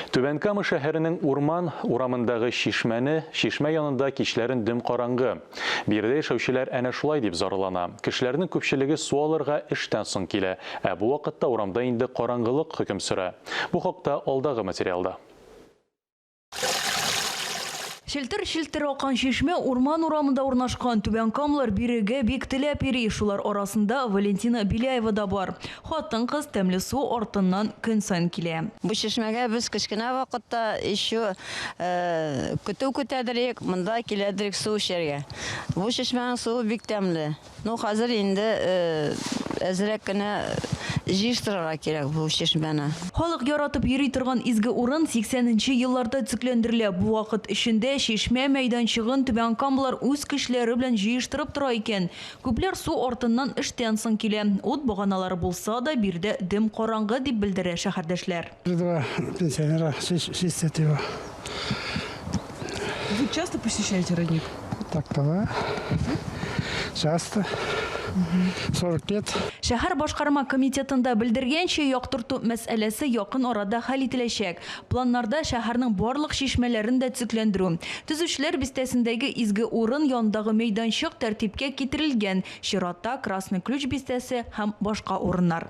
Түбән Кама шәһәренең Урман урамындагы чишмәне, чишмә янында кичләрен дөм караңгы. Биредә яшәүчеләр әнә шулай дип зарлана. Кешеләрнең күпчелеге су алырга эштән соң килә, ә бу вакытта урамда инде караңгылык хөкем сөрә. Бу хакта алдагы материалда. Челтер-челтер аккан чишмә Урман урамында урнашкан. Түбәнкамлылар бирегә бик теләп йөри. Шулар арасында Валентина Беляева да бар. Хатын-кыз тәмле су артыннан көн саен килә. Бу чишмәгә без кечкенә вакытта еще көтү көтәдерик, монда киләдерик су эчәргә. Бу чишмәнең суы бик тәмле. Ну, хәзер инде әзрәк кенә җыештырырга кирәк бу чишмәне. Халык яратып йөри торган изге урын 80 нче елларда төзекләндерелә. Бу вакыт эчендә чишмә мәйданчыгын түбәнкамлылар үз көчләре белән җыештырып тора икән. Күпләр су артыннан эштән соң килә. Ут баганалары булса да, биредә дөм караңгы, дип белдерә шәһәрдәшләр. Два пенсионера чистят его. Вы часто посещаете родник? Так-то да. Часто. 40 лет. Шәһәр башкарма комитетында белдергәнчә, яктырту мәсьәләсе якын арада хәл ителәчәк. Планнарда шәһәрнең барлык чишмәләрен дә төзекләндерү. Төзүчеләр бистәсендәге изге урын янындагы мәйданчык тәртипкә китерелгән, чиратта Красный Ключ бистәсе һәм башка урыннар.